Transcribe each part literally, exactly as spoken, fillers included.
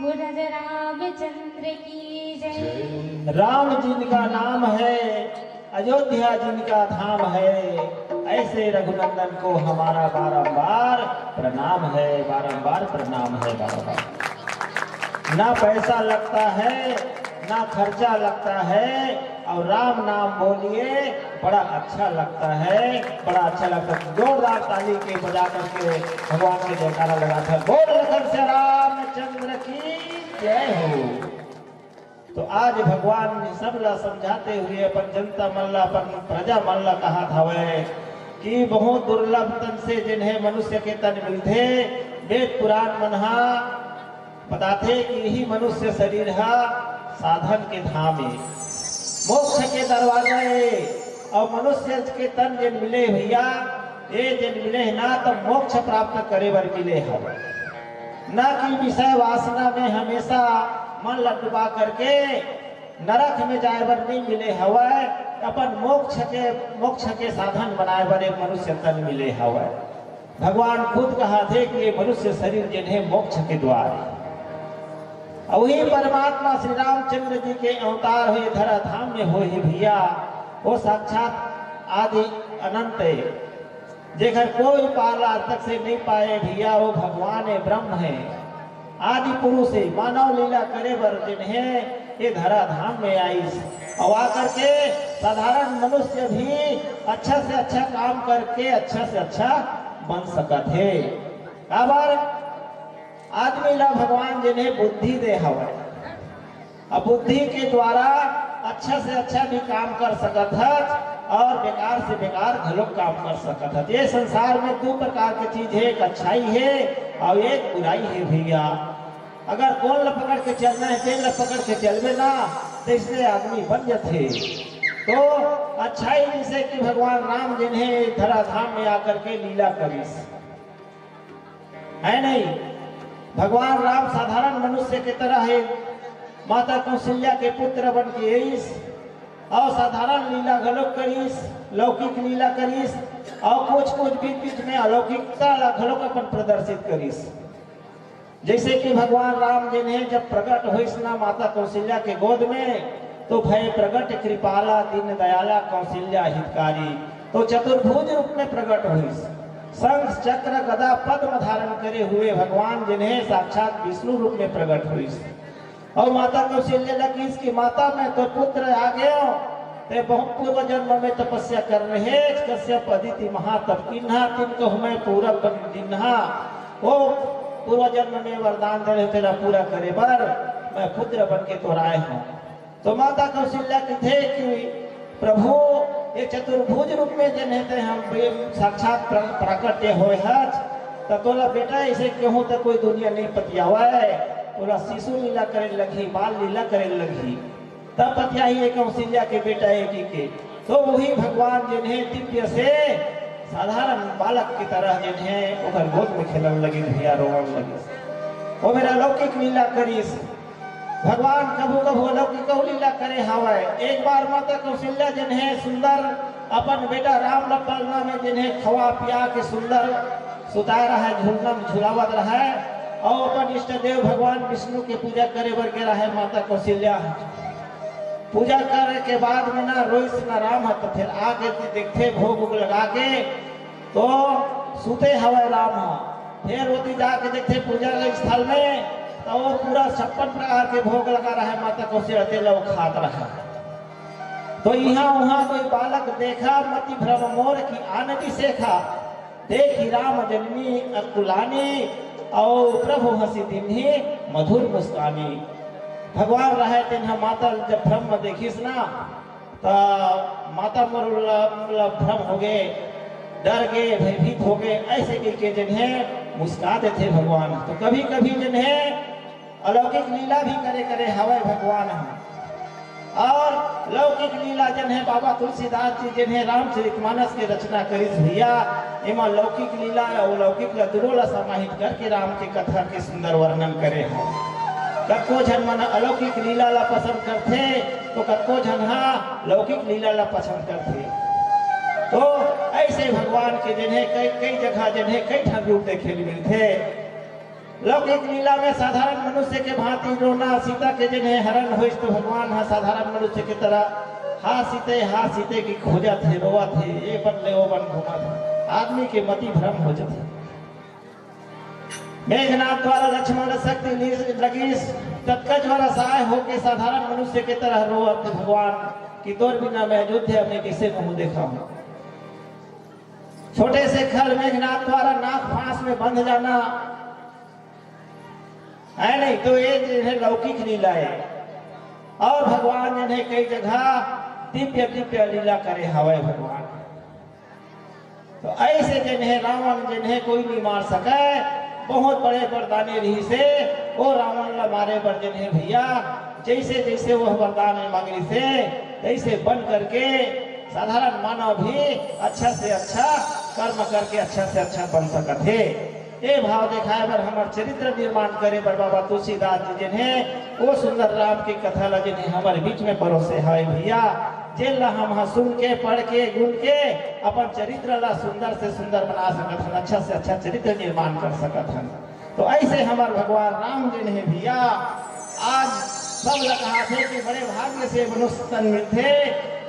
बोल राजा रामचंद्र की जय। राम जिनका नाम है, अयोध्या जिनका धाम है, ऐसे रघुनंदन को हमारा बारंबार प्रणाम है, बारंबार प्रणाम है, बारंबार। ना पैसा लगता है, ना खर्चा लगता है, और राम नाम बोलिए, बड़ा अच्छा लगता है, बड़ा अच्छा लगता है। जोरदार ताली के बजा करके भगवान के जयकारा लगात हन। बोल लखन से रामचंद्र की जय हो। तो आज भगवान सब ला समझाते हुए अपन जनता मन ला, अपन प्रजा मन ला कहत हवय कि बहुत दुर्लभ तन से जिन्हें मनुष्य के तन मिलथे। वेद पुराण मन हा बताथे कि यही मनुष्य शरीर हा साधन के धाम ए, मोक्ष के दरवाजा ए, अउ मनुष्य के तन जेन मिले भैया, ए जेन मिले हे ना, त मोक्ष प्राप्त करे बर मिले हवय, ना कि विषय वासना में हमेशा मन ला डुबा करके नरक में जाए बर नहीं मिले हवय। अपन मोक्ष के, मोक्ष के साधन बनाए बर एक मनुष्य तन मिले हवय। भगवान खुद कहाथे कि ये मनुष्य शरीर जेन हे मोक्ष के द्वार हे। अउ वही परमात्मा श्री रामचंद्र जी के अवतार होए धरा धाम में होए हे भैया, वो साक्षात आदि अनंत हे, जेकर कोई पार आज तक से नहीं पाए भैया, वो भगवान हे, ब्रह्म हे, आदि पुरुष हे, मानव लीला करे बर जेन हे ये धरा धाम में आइस। अउ आकर के साधारण मनुष्य भी अच्छा से अच्छा काम करके अच्छा से अच्छा बन सकत हे। काबर? आदमी ला भगवान जेन हे बुद्धि दे हवय। अब बुद्धि के द्वारा अच्छा से अच्छा भी काम कर सकत हच और बेकार से बेकार घलोक काम कर सकत हच। ये संसार में दू प्रकार के चीज हे, एक अच्छाई हे और एक बुराई हे भैया। अगर कोन ला पकड़ के चलना हे, तेन ला पकड़ के चलबे ना, तो इसलिए आदमी बन जथे। तो अच्छाई जैसे कि भगवान राम जेन हे धरा धाम में आकर के लीला करिस, है नहीं? भगवान राम साधारण मनुष्य के तरह हे, माता कौशल्या के पुत्र बन के आइस और साधारण लीला घलोक करिस, लौकिक लीला करिस और कुछ कुछ बीच बीच में अलौकिकता ला घलोक अपन प्रदर्शित करिस। जैसे कि भगवान राम जेन हे जब प्रकट होइस ना माता कौशल्या के गोद में, तो भय प्रगट कृपाला दीन दयाला कौशल्या हितकारी, तो चतुर्भुज रूप में प्रकट होइस। शंख चक्र गदा पद्म धारण करे हुए भगवान जेन हे साक्षात विष्णु रूप में प्रकट होइस। और माता कौशल्या ला किहिस कि माता, मैं तो पुत्र आ गया, ते बहुत पूर्व जन्म में तपस्या कर रहे, कश्यप अदिति महातप किन्हा, तिन कहूँ मैं पूरा बन दिन्हा। वो पूर्व जन्म में वरदान दे रहे, तेला पूरा करे बर मैं पुत्र बन के तोर आए हूँ। तो माता कौशल्या कथे कि प्रभु, ये चतुर्भुज रूप में जेन हे ते हम साक्षात प्र-, प्राकट्य होए हच, त तोला बेटा ऐसे कहूँ त कोई दुनिया नहीं पतियावय, तोला शिशु लीला करे लगही, बाल लीला करे लगही, तब पतियाही ये कौशल्या के बेटा हे कहिके। तो वही भगवान जेन हे दिव्य से साधारण बालक की तरह जेन हे ओकर गोद में खेलन लगिस भैया, रोवन लगिस। वो मेर अलौकिक लीला करिस। भगवान कभू कभू अलौकिक अउ लीला करे हवय। एक बार माता कौशल्या जेन हे सुंदर अपन बेटा राम ल पलना में जेन हे खवा पिया के सुंदर सुताए रहय, झूलना में झुलावत रहय, अउ अपन इष्ट देव भगवान विष्णु के पूजा करे बर गे रहय माता कौशल्या। पूजा करे के बाद में ना रोइस ना राम ह, त फेर आके देखथे भोग उग लगा के तो सुते हवय राम ह। फेर ओती जाके देखथे पूजा के स्थल में, त वो पूरा छप्पन प्रकार के भोग लगा रहय माता कौशल्या, तेला वो खात रहय। तो इहाँ उहाँ कोई बालक देखा, मति भ्रम मोर कि आन बिसेखा, देखि राम जनमी अकुलानी, अउ प्रभु हँसि दीन्ही मधुर मुस्कानी। भगवान रहय तेन ह माता ल जब भ्रम म देखिस ना, त माता मोर ल, ल भ्रम होगे, डर गे, भयभीत होगे, ऐसे कहिके जेन हे मुस्का देथे भगवान। तो कभी-कभी जेन हे अलौकिक लीला भी करे करे हवय भगवान ह। और लौकिक लीला जेन हे बाबा तुलसीदास जी जेन हे रामचरितमानस के रचना करिस भैया, एमा लौकिक लीला अउ लौकिक ला दुनो ला समाहित करके राम के कथा के सुंदर वर्णन करे हे। कतको झन मन अलौकिक लीला ला पसंद करथे, तो कतको झन हा लौकिक लीला ला पसंद करथे। तो ऐसे भगवान के जेन हे कई, कई जगह जेन हे कई ठन रूप देखे ल मिलथे। लौकिक लीला में साधारण मनुष्य के भांति रोना, सीता के जेन हे हरण होइस, तो भगवान हा साधारण मनुष्य के तरह हा सीते, हा सीते की खोजत हे, रोवत हे, ये बन ले, वो बन घूमत हे। आदमी के मति भ्रम हो जाथे। मेघनाथ द्वारा लक्ष्मण ला शक्ति ली-, लगिस, ततका ज्वर असहाय होके साधारण मनुष्य के तरह रोवत हे भगवान कि तोर बिना मैं अयोध्या में कैसे मुंह देखा हूँ। छोटे से खल मेघनाथ द्वारा नाग फांस में बंध जाना, है नहीं, तो ये जो है लौकिक लीला है। और भगवान जेन हे कई जगह दिव्य दिव्य लीला करे हवय भगवान। तो ऐसे जेन हे रावण जेन हे कोई नहीं मार सके, बहुत बड़े वरदानी रहिस हे, वो रावण ला मारे बर जेन हे भैया, जैसे जैसे वो वरदान मांग रहिस हे, तैसे बन करके साधारण मानव भी अच्छा से अच्छा कर्म करके अच्छा से अच्छा बन सकत हे। ये भाव देखाए बर, हमर चरित्र निर्माण करे बर बाबा तुलसीदास जी जेन हे, वो सुंदर राम की कथा ला जेन हे हमर बीच में परोसे हवय भैया। जेन ला हम ह सुन के, पढ़ के, गुन के अपन चरित्र ला सुंदर से सुंदर बना सकत हन, अच्छा से अच्छा चरित्र निर्माण कर सकत हन। तो ऐसे हमर भगवान राम जेन हे भैया, आज सब ला कहाथे कि बड़े भाग्य से मनुष्य तन मिलथे।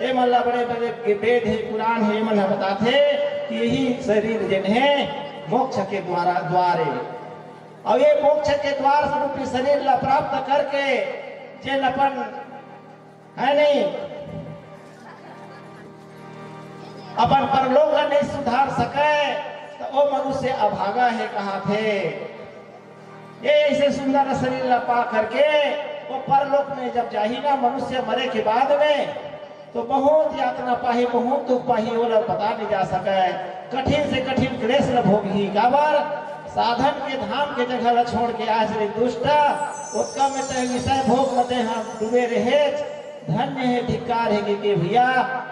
ए मन ला बड़े बड़े वेद हे, पुराण हे, ए मन ह बताथे कि यही शरीर जेन हे मोक्ष के द्वारा, द्वार ए। अउ ये मोक्ष के द्वार स्वरूपी शरीर ला प्राप्त करके जेन अपन, है नहीं, अपन परलोक ला नहीं सुधार सके, तो वो मनुष्य अभागा हे कहाथे। ये ऐसे सुंदर शरीर ला पा करके वो परलोक में जब जाही ना मनुष्य मरे के बाद में, तो बहुत यातना पाही, बहुत दुख पाही, ओला बता नहीं जा सके। कठिन से कठिन क्लेश ल भोगही। काबर? साधन के धाम के जगह ल छोड़ के आए श्री दुष्ट, ओतका में तय विषय भोग म तय हम डूबे रहेच। धन्य हे, धिक्कार हे कि, कि भैया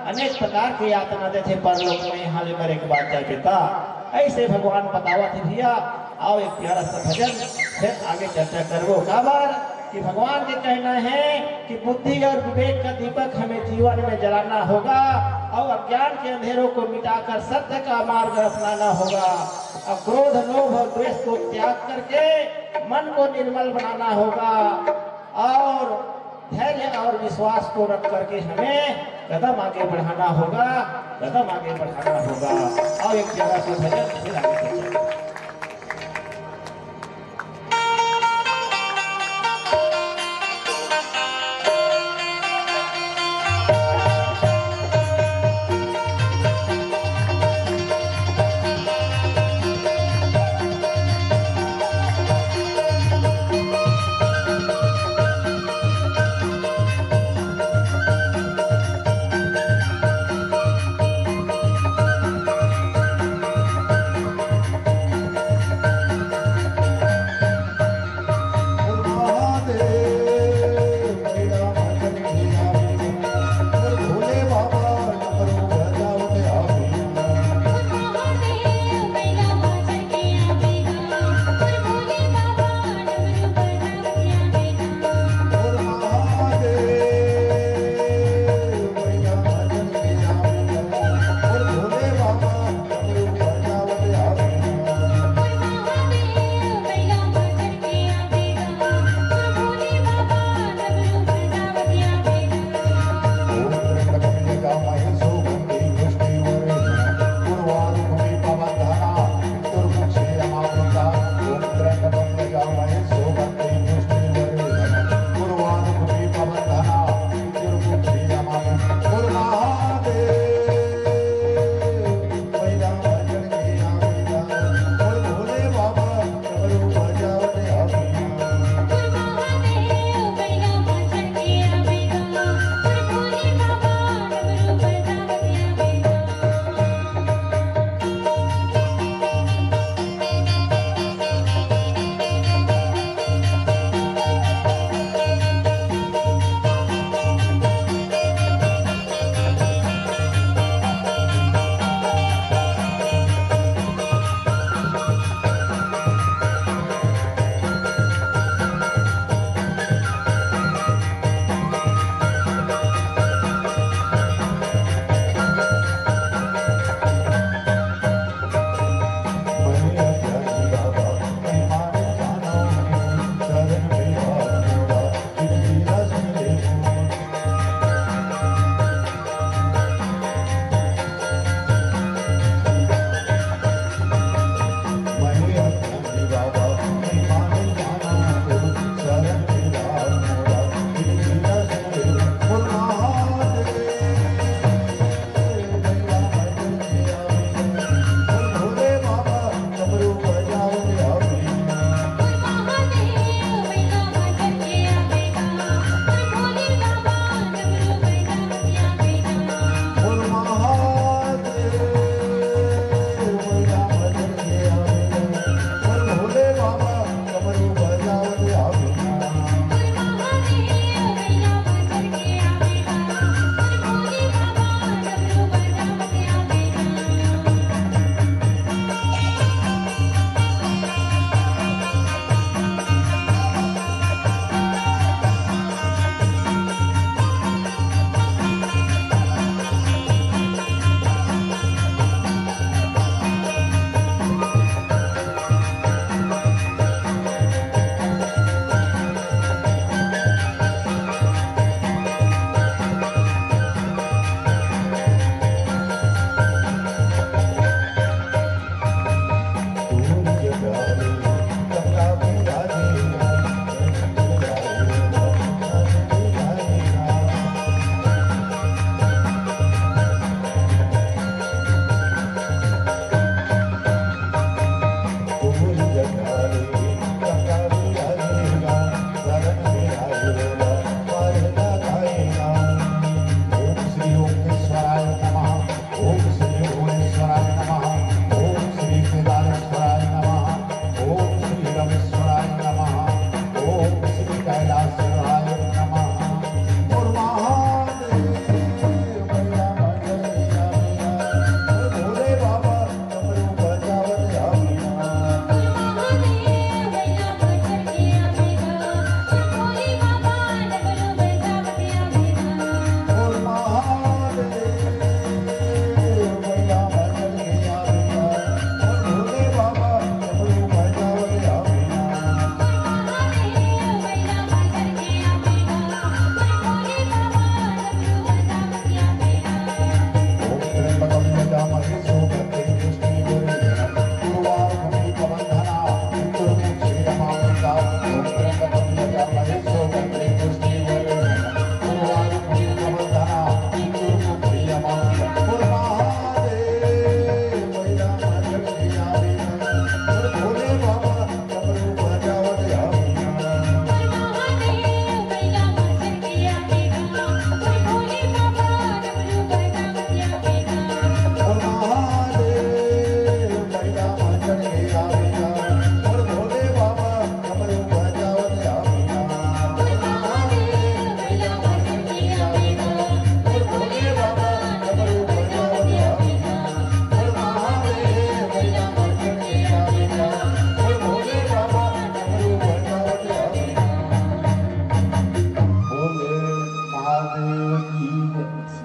अनेक प्रकार के यातना देथे परलोक में, यहाँ ले मरे के बाद जाके ता। ऐसे भगवान बतावत हे भैया। आओ एक प्यारा सा भजन, फिर आगे चर्चा करबो। काबर कि भगवान के कहना है कि बुद्धि और विवेक का दीपक हमें जीवन में जलाना होगा और अज्ञान के अंधेरों को मिटाकर सत्य का मार्ग अपनाना होगा और क्रोध, लोभ और द्वेष को त्याग करके मन को निर्मल बनाना होगा और धैर्य और विश्वास को रख करके हमें कदम आगे बढ़ाना होगा, कदम आगे बढ़ाना होगा। और एक प्यारा सा भजन, फिर आगे चर्चा।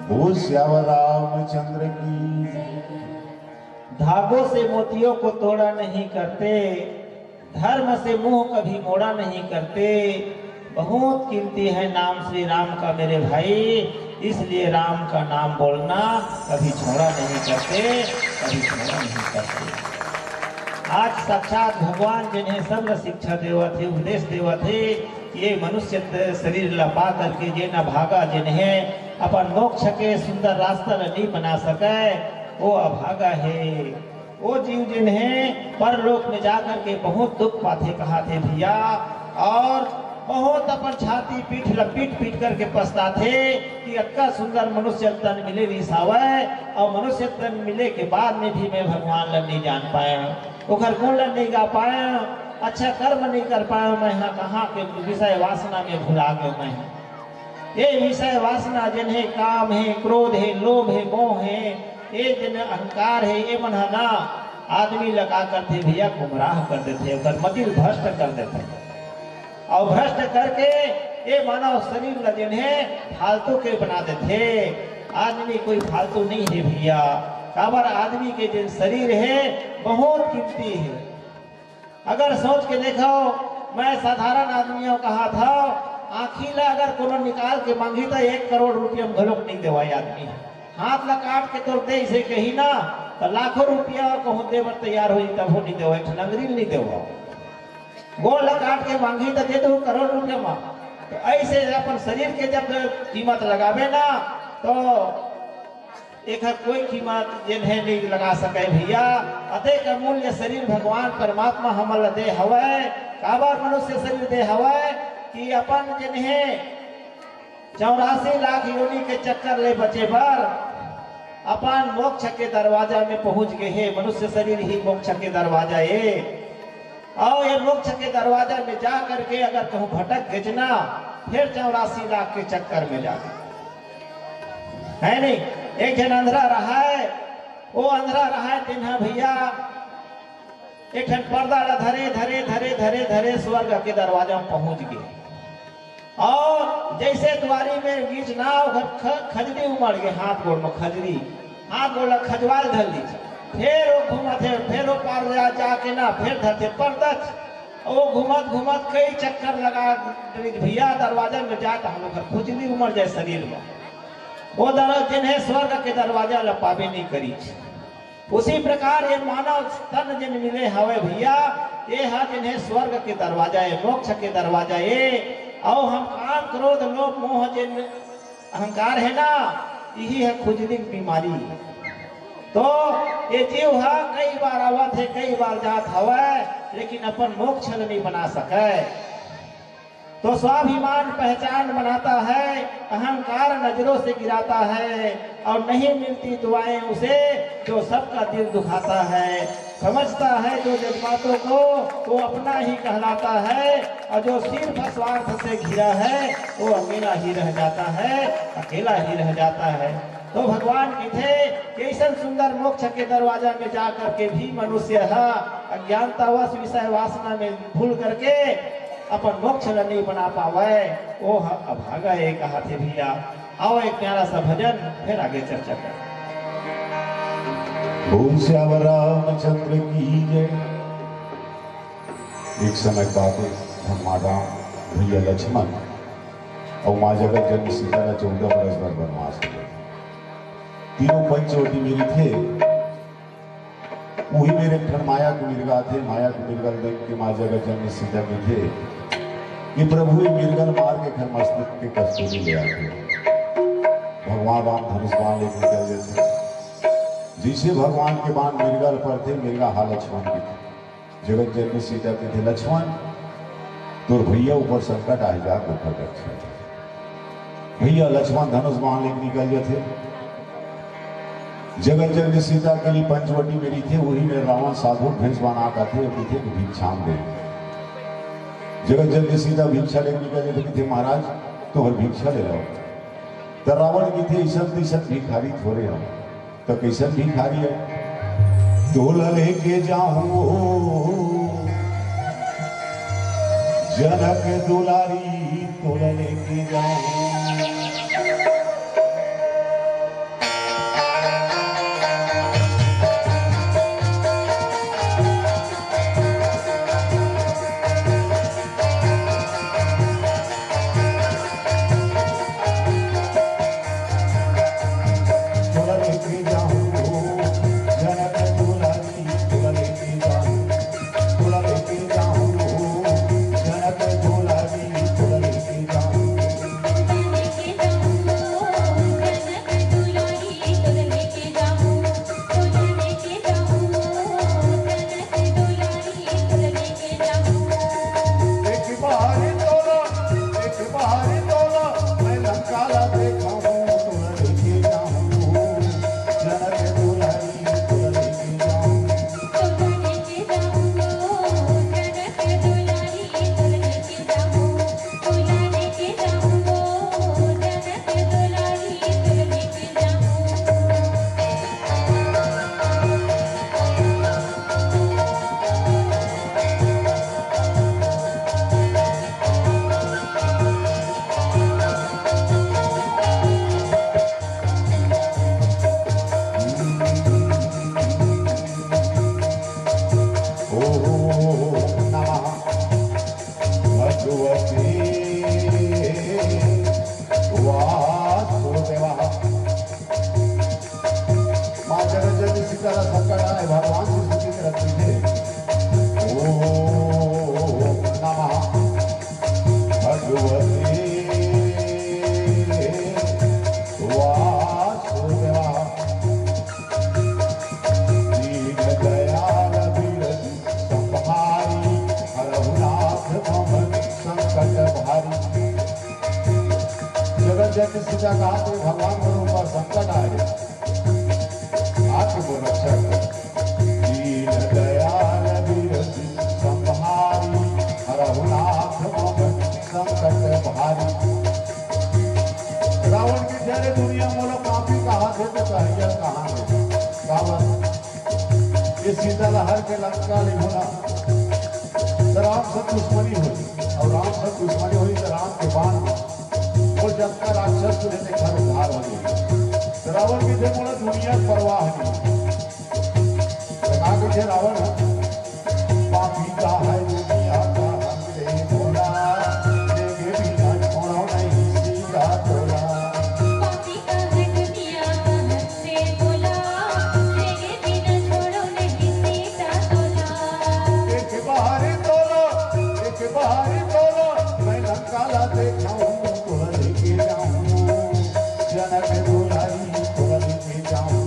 बोल सियावर रामचंद्र की। धागों से मोतियों को तोड़ा नहीं करते, धर्म से मुंह कभी मोड़ा नहीं करते। बहुत कीमती है नाम श्री राम का मेरे भाई, इसलिए राम का नाम बोलना कभी छोड़ा नहीं करते, कभी छोड़ा नहीं करते। आज साक्षात भगवान जिन्हें सब शिक्षा देवत हे, उपदेश देवत हे, ये मनुष्य त-, शरीर ला पा करके जेन अभागा जिन्हें अपन मोक्ष के सुंदर रास्ता ल नी बना सके, वो अभागा हे। वो जीव जिन्हें परलोक में जा करके बहुत दुख पाथे, कहाथे भैया, और बहुत अपन छाती पीठ ल पीट पीट करके पछताथे कि अतका सुंदर मनुष्य तन मिले रिहिस हावय, और मनुष्य तन मिले के बाद में भी मैं भगवान ल नहीं जान पाया, ओखर गुण ल नहीं गा पाया, अच्छा कर्म नहीं कर पाया, मैं हा कहाँ के विषय वासना में भुला गयो मैं हा। ये विषय वासना जिन्हें काम हे, क्रोध हे, लोभ हे, मोह हे, ये जिन अहंकार हे, ये मन ह ना आदमी ल का करथे भैया, गुमराह कर देथे, ओकर मति ल भ्रष्ट कर देथे। और भ्रष्ट करके ये मानव शरीर ल जिन्हें फालतू के बना देथे। आदमी कोई फालतू नहीं हे भैया, काबर आदमी के जिन शरीर हे बहुत कीमती हे। अगर सोच के देखो, मैं साधारण आदमी हूँ, कहा था, आँखी ला अगर कोनो निकाल के मांगी तो एक करोड़ रुपया में घलोक नहीं देवाई आदमी। हाथ ला काट के तोर दे इसे कही ना, तो लाखों रुपया और कहूँ दे बर तैयार हो, तब हो नहीं देवा, एक लंगरी नहीं देवा। गोड़ ला काट के मांगी तो दे दो करोड़ रुपया में। तो ऐसे अपन शरीर के जब कीमत लगावे ना, तो एकर कोई कीमत जेन हे नइ लगा सके भैया। अतेक अमूल्य शरीर भगवान परमात्मा हमन ल दे हवय। काबर मनुष्य शरीर दे हवय कि अपन जेन हे चौरासी लाख योनि के चक्कर ले बचे बर अपन मोक्ष के दरवाजा में पहुंच गए हे। मनुष्य शरीर ही मोक्ष के दरवाजा ए। अउ ये मोक्ष के दरवाजा में जा करके अगर कहूँ भटक गेच ना, फिर चौरासी लाख के चक्कर में जाबे। है नहीं? एक झन अंधरा रहय, वो अंधरा रहय, तेन ह भैया एक ठन पर्दा ला धरे, धरे, धरे, धरे, धरे स्वर्ग के दरवाजा में पहुंच गे। अउ जइसे दुवारी में गीच ना, ओकर ख-, खजरी उमड़ गे, हाथ गोड़ में खजरी, हाथ गोड़ ला खजवाल धर लीस। फेर वो घूमत हे, फेर वो पार जा, जाके ना, फेर धरथे परदच। वो घूमत घूमत कई चक्कर लगा डरिस भैया, दरवाजा में जाए तो हम ओकर खुजली उमड़ जाए शरीर में। वो दर-, जिन्हें स्वर्ग के दरवाजा ला पाबे नहीं करीस। उसी प्रकार ये मानव तन जिन मिले हवे भैया, ये हा जिन्हें स्वर्ग के दरवाजा ए, मोक्ष के दरवाजा ए, अउ हम काम, क्रोध, लोभ, मोह जिन अहंकार हे ना, यही हे खुजली के बीमारी। तो ये जीव हा कई बार आवत हे, कई बार जात हवय, लेकिन अपन मोक्ष ल नहीं बना सकय। तो स्वाभिमान पहचान बनाता है, अहंकार नजरों से गिराता है, और नहीं मिलती दुआएं उसे जो सबका दिल दुखाता है। समझता है जो जज्बातों को, वो अपना ही कहलाता है, और जो सिर्फ स्वार्थ से घिरा है, वो अकेला ही रह जाता है, अकेला ही रह जाता है। तो भगवान कथे कि अइसन सुंदर मोक्ष के दरवाजा में जा करके भी मनुष्य ह अज्ञानतावश विषय वासना में भूल करके अपन मोक्ष ल नहीं बना पावय, वो ह अभागा ए कहाथे भैया। आओ एक प्यारा सा भजन, फिर आगे चर्चा करें। बोल सियावर रामचंद्र की जय। एक समय बात हे, भगवान राम, भैया लक्ष्मण अउ माँ जगत जननी सीता ला चौदह बरस बर बनवास हो गे। तीनों पंचवटी में रिथे। उही मेर एक ठन माया के मिर्गा आथे, माया के मिर्गा ल देख के माँ जगत जननी सीता कथे कि प्रभु, ये मिर्गा ल मार के एखर मस्तक के कस्तूरी ले आथे। भगवान राम धनुष बाण लेके निकल जाथे। जइसे भगवान के बाण मिर्गा ल परथे, मिर्गा हा लक्ष्मण के जगत जननी सीता कथे, "लक्ष्मण, तोर भैया ऊपर संकट आए, जा ओकर रक्षा कर।" भैया लक्ष्मण धनुष बाण लेके निकल जाथे। जगत जननी सीता के लिए पंचवटी में रिथे, उही में रावण साधु भेष बना के आथे, कथे कि भिक्षा दे। जगत जननी सीता भिक्षा लेके निकल जाथे, कथे, "महाराज, तोहर भिक्षा ले लाओ।" त रावण कथे, "अइसन तइसन भिखारी थोरे हंव।" त कइसन भिखारी हे? "तोला लेके जाहूं जनक दुलारी, तोला लेके जाहूं।" भगवान के ऊपर संकट आए, आप मोर रक्षा कर। दीन दयाल विरति संभारी, हरहु नाथ मम संकट भारी। रावण के जरे दुनिया मोला पापी कहा थे तो कहिया कहाँ थे? रावण, ये सीता ला हर के लंका ले होना, तो राम से दुश्मनी हुई, और राम से दुश्मनी हुई तो राम के बाण वो जब का राक्षस तुझे देखा उद्धार हो गई। तो रावण की थे बोला दुनिया परवाह नहीं। तो कहा कि थे रावण है, पापी का है दुनिया का हंस रे भोला, तेरे बिना छोड़ो नहीं सीता तोला। पापी का है दुनिया का हंस रे भोला, तेरे बिना छोड़ो नहीं सीता तोला। एक बारी तोला, एक बारी तोला, मैं लंका ला देखाऊं, तोला लेके जाऊं, जनक दुलारी, तोला लेके जाऊं।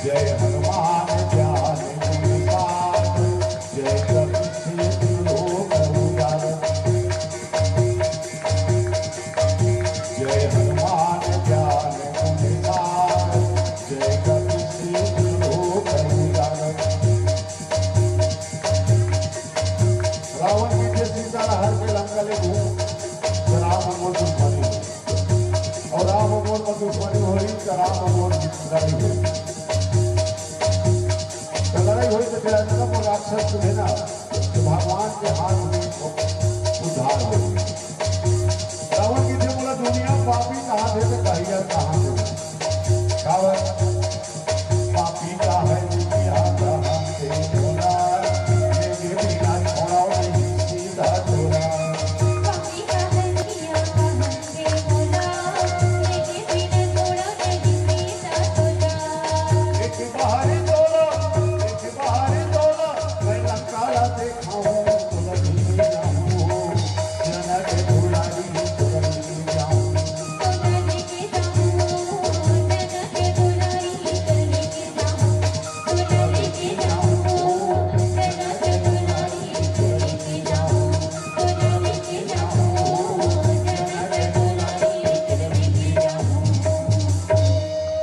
जय हनुमान ज्ञान गुण सागर, जय कपीस तिहुँ लोक उजागर। जय हनुमान ज्ञान गुण सागर, जय कपीस तिहुँ लोक उजागर। रावण की जय सीता हर के लंका ले घूम, राम मोर दुश्मनी हो। और राम मोर में दुश्मनी होई तो राम मोर लड़ाई होई। तो लड़ाई होई तो फिर अंत में राक्षस तुम्हें ना, तो भगवान के हाथ में उद्धार हो। रावण की थे बोला दुनिया पापी कहा थे तो कहिया कहाँ थे? कावर पापी का है दुनिया कहाँ थे बोला, ये बिना छोड़ा नहीं सीता तोला। पापी का है दुनिया कहाँ एक बाहरी तोला, एक बाहरी तोला, मैं लंका ला देखाऊं, तोला लेके जाऊं, जनक दुलारी, तोला लेके जाऊं।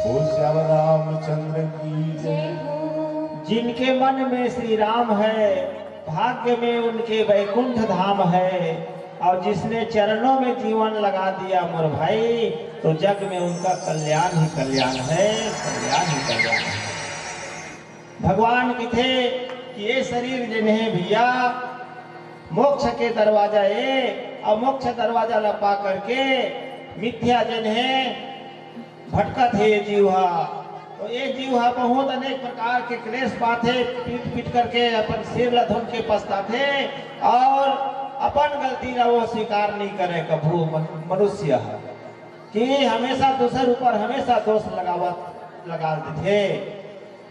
बोल श्याम रामचंद्र की जय। जिनके मन में श्री राम है, भाग्य में उनके वैकुंठ धाम है, और जिसने चरणों में जीवन लगा दिया मोर भाई, तो जग में उनका कल्याण ही कल्याण है, कल्याण ही कल्याण है। भगवान किथे कि ये शरीर जेन हे भैया, मोक्ष के दरवाजा ए, अउ मोक्ष दरवाजा ला पा करके मिथ्या जेन हे भटकत हे ये जीव हा। तो ये जीव हा बहुत अनेक प्रकार के क्लेश पाथे, पीट पीट करके अपन सिर ला धुन के पछताथे अउ अपन गलती ला वो स्वीकार नहीं करे कभू मन-, मनुष्य हा। कि हमेशा दूसर ऊपर हमेशा दोष लगावत, लगा देथे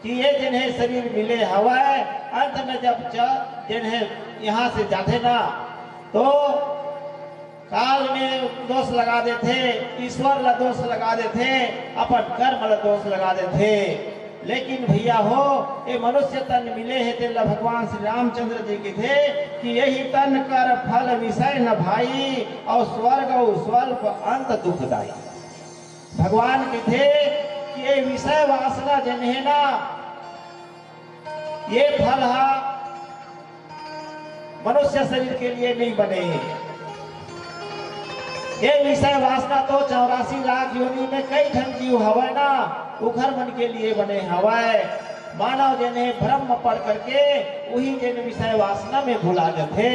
कि ये जेन हे शरीर मिले हवय, अंत में जब च-, जेन हे यहाँ से जाथे ना, तो काल में दोष लगा देथे, ईश्वर ला दोष लगा देथे, अपन कर्म ला दोष लगा देथे। लेकिन भैया हो, ये मनुष्य तन मिले हे, तेला भगवान श्री रामचंद्र जी किथे कि यही तन कर फल विषय न भाई, अउ स्वर्ग अउ स्वल्प अंत दुखदाई। भगवान किथे कि ये विषय वासना जेन हे ना, ये फल हा मनुष्य शरीर के लिए नहीं बने। ये विषय वासना तो चौरासी लाख योनि में कई ठन जीव हवय ना, उखर मन के लिए बने हवय। मानव जेन हे भ्रम में पड़ करके उही जेन विषय वासना में भुला जथे,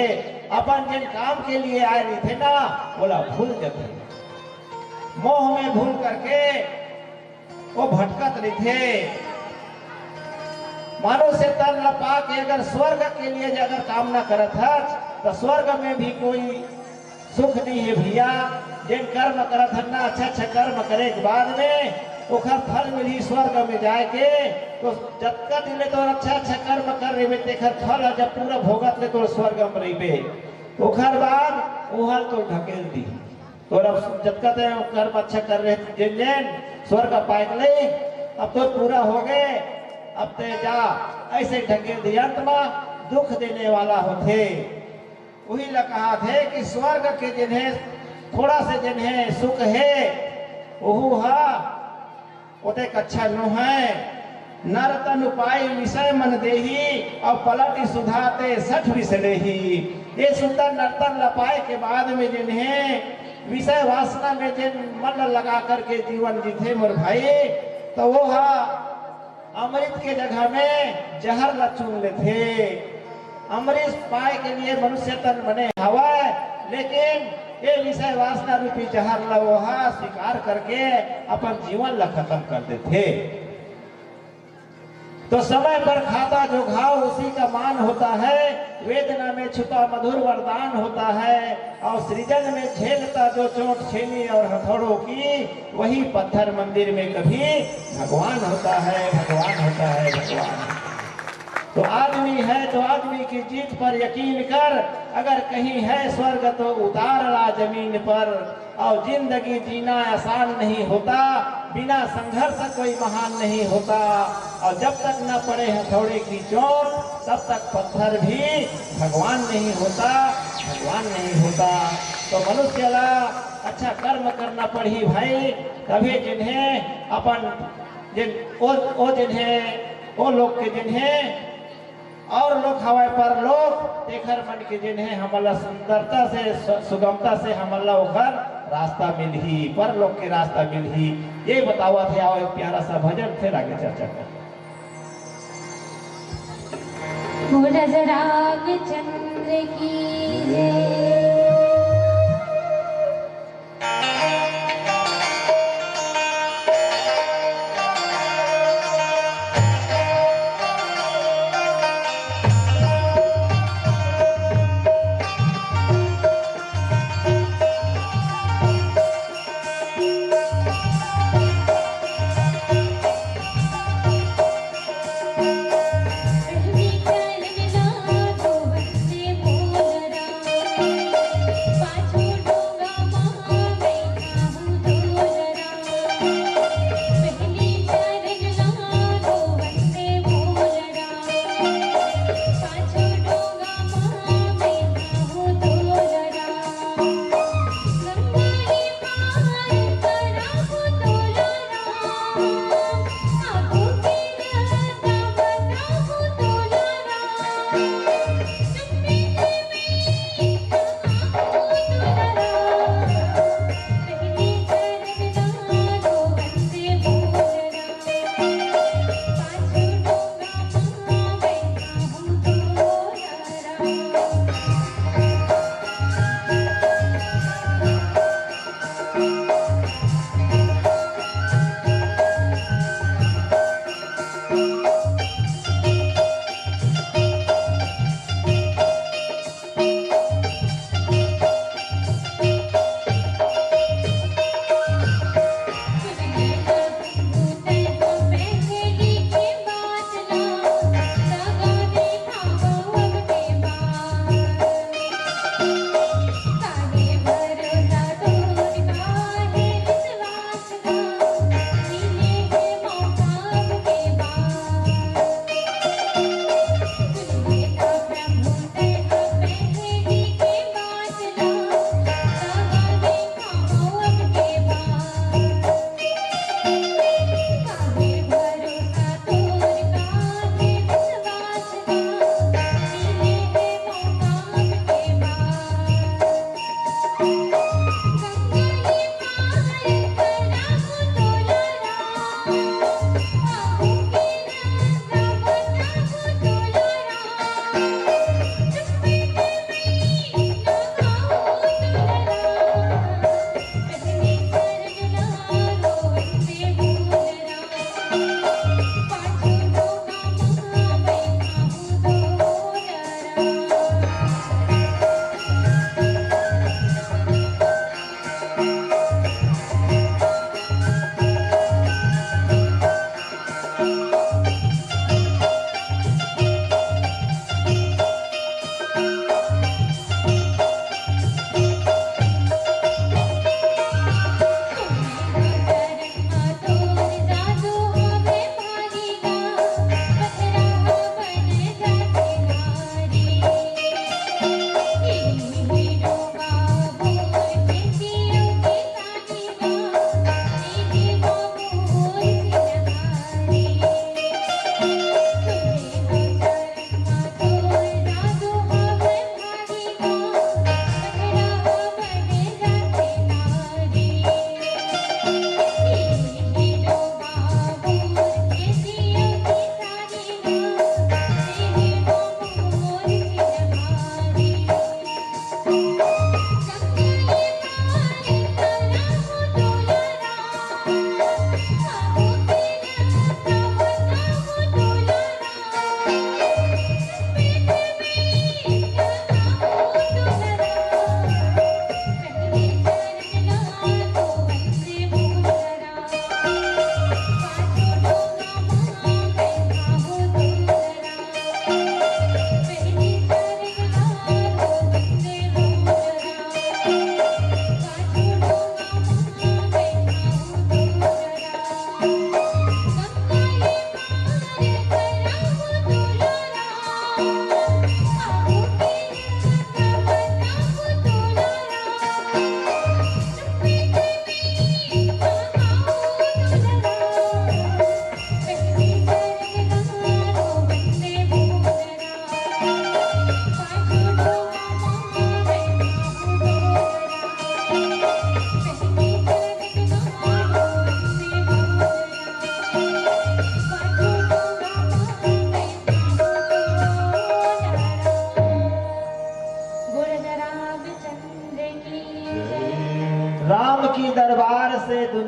अपन जेन काम के लिए आए रहिथे ना, ओला भूल जथे। मोह में भूल करके वो भटकत रहिथे। मनुष्य तन ल पा के अगर स्वर्ग के लिए जे अगर कामना करत हस, तो स्वर्ग में भी कोई सुख नहीं है भैया। जेन कर्म करत हन ना, अच्छा अच्छा कर्म करे के बाद में ओखर फल मिलही स्वर्ग में जाए के। तो जतका दिन ले तो अच्छा अच्छा कर्म कर रहे, तेखर फल ह जब पूरा भोगत ले तो स्वर्ग में रहिबे, ओखर बाद ओहर तो ढकेल दी। तो अब जतका ते कर्म अच्छा कर रहे, जेन जेन स्वर्ग पाए के ले, अब तो पूरा हो गए, अब ते जा, ऐसे ढकेल दी। अंत में दुख देने वाला होथे। उही ला कहा थे कि स्वर्ग के जिन्हें थोड़ा से जिन्हें सुख है, ओहू हा ओतेक अच्छा नो है। नर तन उपाय विषय मन देही, और पलटि सुधा ते सठ विष लेही। ये सुंदर नर्तन ला पाए के बाद में जिन्हें विषय वासना में जिन मन ला लगा करके जीवन जीथे मोर भाई, तो वो हा अमृत के जगह में जहर ला चुन लेथे। अमृत पाए के लिए मनुष्य तन बने हवय, लेकिन ये विषय वासना रूपी जहर ला वो हा स्वीकार करके अपन जीवन ला खत्म कर देथे। तो समय पर खाता जो घाव, उसी का मान होता है। वेदना में छुपा मधुर वरदान होता है, और सृजन में झेलता जो चोट छेनी और हथौड़ों की, वही पत्थर मंदिर में कभी भगवान होता है, भगवान होता है, भगवान। तो आदमी है तो आदमी की जीत पर यकीन कर, अगर कहीं है स्वर्ग तो उतार ला जमीन पर। और जिंदगी जीना आसान नहीं होता, बिना संघर्ष कोई महान नहीं होता। और जब तक न पड़े हथौड़े की चोट, तब तक पत्थर भी भगवान नहीं होता, भगवान नहीं होता। तो मनुष्य ला अच्छा कर्म करना पड़ही भाई, तभी जिन्हें अपन जिन ओ, ओ जिन्हें ओ लोग के जिन्हें और लोग हवय परलोक, तेखर मन के जिन्हें हमन ला सुंदरता से, सु-, सुगमता से हमन ला ओखर रास्ता मिलही, परलोक के रास्ता मिलही। ये बतावत हे। आओ एक प्यारा सा भजन, फिर आगे चर्चा करते। बोल राजा रामचंद्र की जय।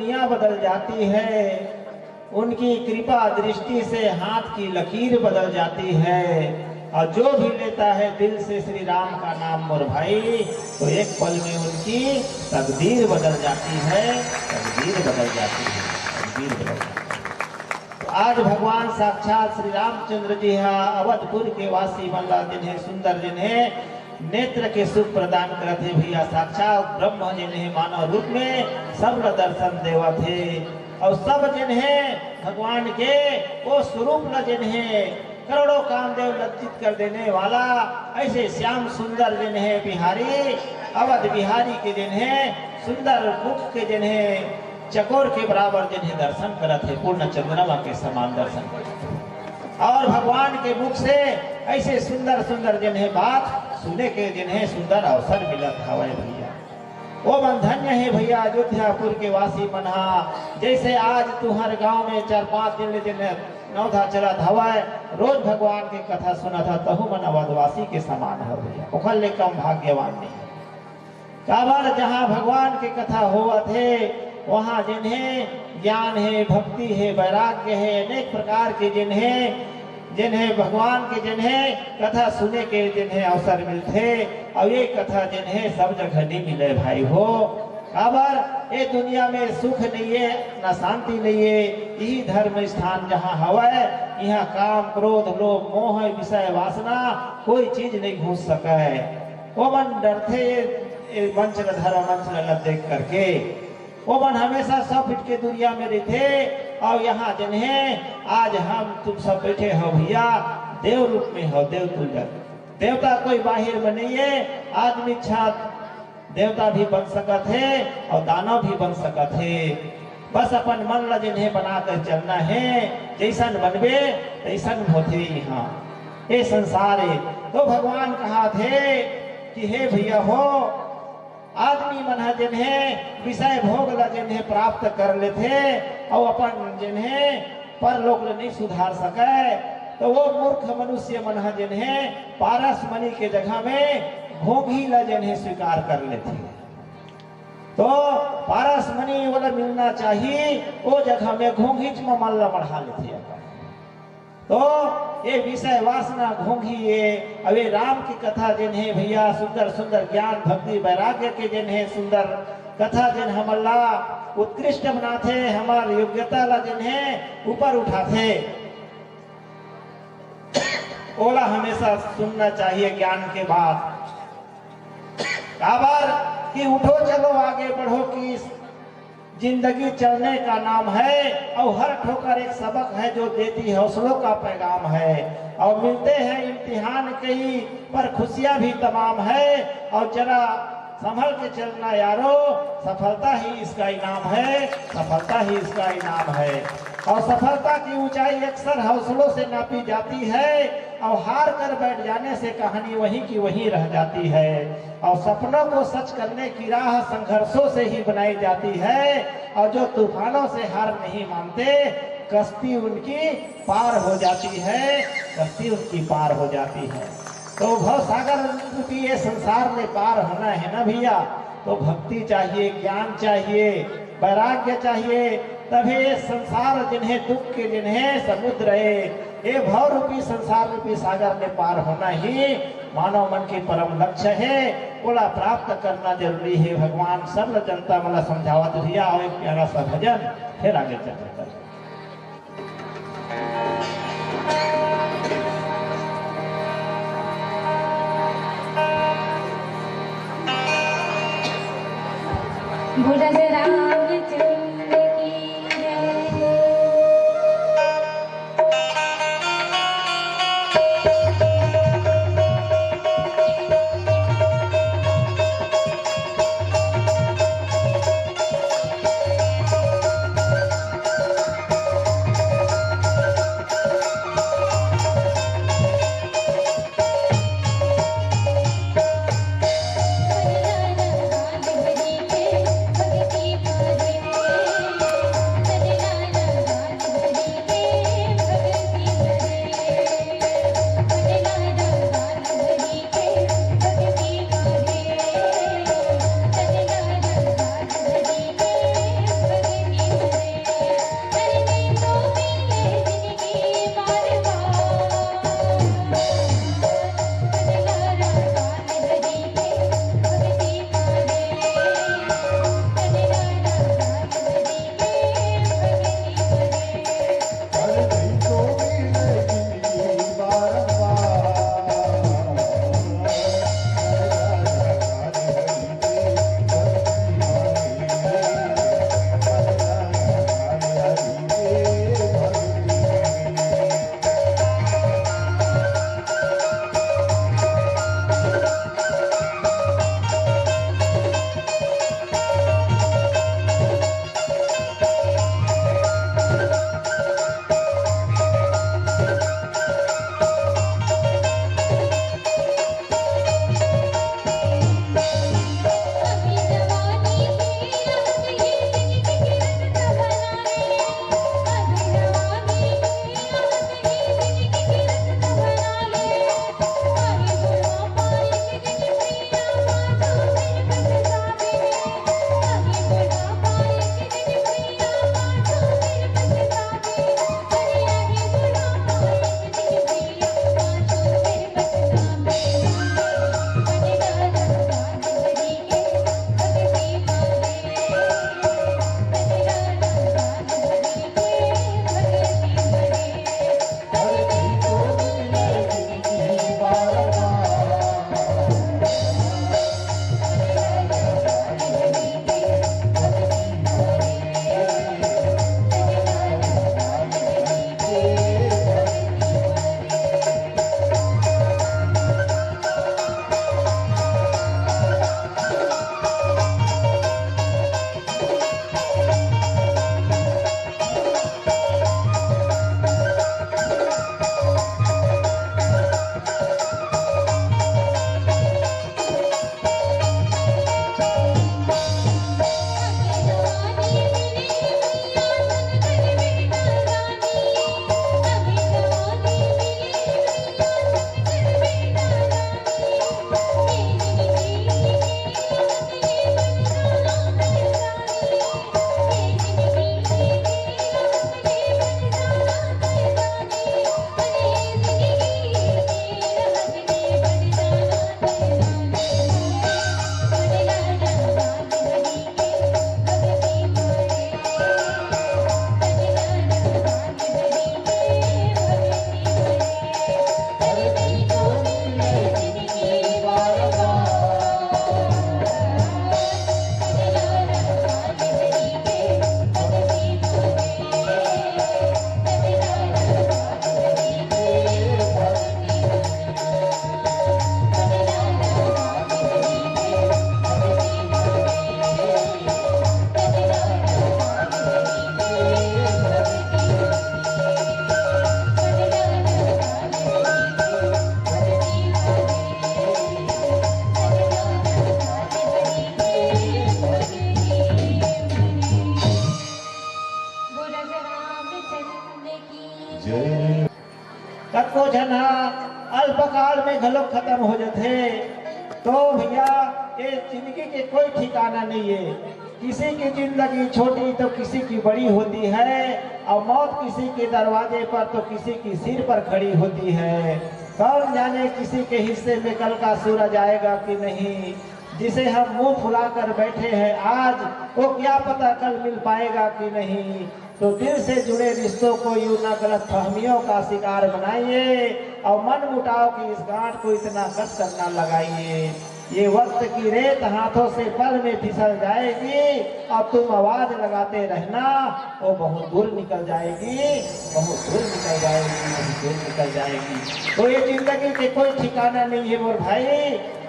दुनिया बदल जाती है, उनकी कृपा दृष्टि से हाथ की लकीर बदल जाती है। और जो भी लेता है दिल से श्री राम का नाम मोर भाई, तो एक पल में उनकी तकदीर बदल जाती है, तकदीर बदल जाती है, तकदीर बदल जाती है। तो आज भगवान साक्षात श्री रामचंद्र जी हा अवधपुर के वासी मन ला जिन्हें सुंदर जिन्हें नेत्र के सुख प्रदान करत हे भैया, साक्षात ब्रह्म जिन्हें मानव रूप में सब ला दर्शन देवत हे। और सब जिन्हें भगवान के वो स्वरूप ला जिन्हें करोड़ों कामदेव लज्जित कर देने वाला ऐसे श्याम सुंदर जिन्हें बिहारी, अवध बिहारी के जिन्हें सुंदर मुख के जिन्हें चकोर के बराबर जिन्हें दर्शन करत हे, पूर्ण चंद्रमा के समान दर्शन करत हे। और भगवान के मुख से ऐसे सुंदर सुंदर जिन्हें बात सुने के जिन्हें सुंदर अवसर मिलत हवय भैया। ओ मन धन्य हे भैया, अयोध्यापुर के वासी मन हा। जैसे आज तुहर गांव में चार पांच दिन ले जिन्हें नवधा चलत हवय, रोज भगवान के कथा सुनत हा, तहु मन अवधवासी के समान हो भैया, ओखर ले कम भाग्यवान नहीं। काबर जहाँ भगवान के कथा होवत हे, वहाँ जिन्हें ज्ञान हे, भक्ति हे, वैराग्य हे, अनेक प्रकार के जिन्हें, जिन्हें भगवान के जिन्हें कथा सुने के जिन्हें अवसर मिलथे, और ये कथा जिन्हें सब जगह नहीं मिले भाई हो। काबर ये दुनिया में सुख नहीं है, ना शांति नहीं है। यही धर्म स्थान जहाँ हवय, यहाँ काम, क्रोध, लोभ, मोह, विषय, वासना कोई चीज नहीं घुस सके। ओमन डरथे ये, ये मंच ल, धर्म मंच ल, ल देख करके। ओमन हमेशा सौ फीट के दूरिया में रहिथे। और यहाँ जिन्हें आज हम तुम सब बैठे हो भैया, देव रूप में हो, देव तुल्य। देवता कोई बाहर में नहीं है, आदमी छात देवता भी बन सकत हे और दानव भी बन सकत हे। बस अपन मन ला जिन्हें बना कर चलना हे, जैसन बनबे तैसन होथे यहाँ। ये संसार हे। तो भगवान कहा थे कि हे भैया हो, आदमी मन ह जिन्हें विषय भोग ला जिन्हें प्राप्त कर लेथे और अपन जिन्हें परलोक ले नहीं सुधार सके, तो वो मूर्ख मनुष्य मन ह जिन्हें पारस मणि के जगह में घोंघी ला जिन्हें स्वीकार कर लेथे। तो पारस मणि वाला मिलना चाहिए, वो जगह में घोंघीच म मन ला मढ़ा लेथे अपन। तो ये विषय वासना घोंघी हे। अबे राम की कथा जिन्हें भैया, सुंदर सुंदर ज्ञान, भक्ति, वैराग्य के जिन्हें सुंदर कथा जिन हमन ला उत्कृष्ट बनाथे, हमार योग्यता ला जिन्हें ऊपर उठाथे, ओला हमेशा सुनना चाहिए ज्ञान के बात। काबर कि उठो चलो आगे बढ़ो की जिंदगी चलने का नाम है, और हर ठोकर एक सबक है जो देती हौसलों का पैगाम है। और मिलते हैं इम्तिहान कई, पर खुशियां भी तमाम है। और जरा संभल के चलना यारो, सफलता ही इसका इनाम है, सफलता ही इसका इनाम है। और सफलता की ऊंचाई अक्सर हौसलों से नापी जाती है, और हार कर बैठ जाने से कहानी वहीं की वहीं रह जाती है। और सपनों को सच करने की राह संघर्षों से ही बनाई जाती है। और जो तूफानों से हार नहीं मानते, कश्ती उनकी पार हो जाती है, कश्ती उनकी पार हो जाती है। तो भव सागर रूपी ये संसार में पार होना है ना भैया, तो भक्ति चाहिए, ज्ञान चाहिए, वैराग्य चाहिए, तभी ये संसार जिन्हें दुख के जिन्हें समुद्र है, ये भव रूपी संसार रूपी सागर में पार होना ही मानव मन के परम लक्ष्य है। ओला प्राप्त करना जरूरी है। भगवान सब जनता मन ला समझावत भैया, और एक प्यारा सा भजन, फिर आगे चर्चा करें। बोला जय रामचंद्र की जय। कतको झन ह अल्पकाल में घलोक खत्म हो जथे। तो भैया, ये जिंदगी के कोई ठिकाना नहीं है। किसी की जिंदगी छोटी तो किसी की बड़ी होती है, और मौत किसी के दरवाजे पर तो किसी की सिर पर खड़ी होती है। कौन जाने किसी के हिस्से में कल का सूरज आएगा कि नहीं। जिसे हम मुंह फुलाकर बैठे हैं आज, वो क्या पता कल मिल पाएगा कि नहीं। तो दिल से जुड़े रिश्तों को यूं ना गलत फहमियों का शिकार बनाइए, और मन मुटाव की इस गांठ को इतना कस कर ना लगाइए। ये वक्त की रेत हाथों से पल में फिसल जाएगी, और तुम आवाज लगाते रहना, वो बहुत दूर निकल जाएगी, बहुत दूर निकल जाएगी, बहुत दूर निकल जाएगी। तो ये जिंदगी के कोई ठिकाना नहीं है मोर भाई,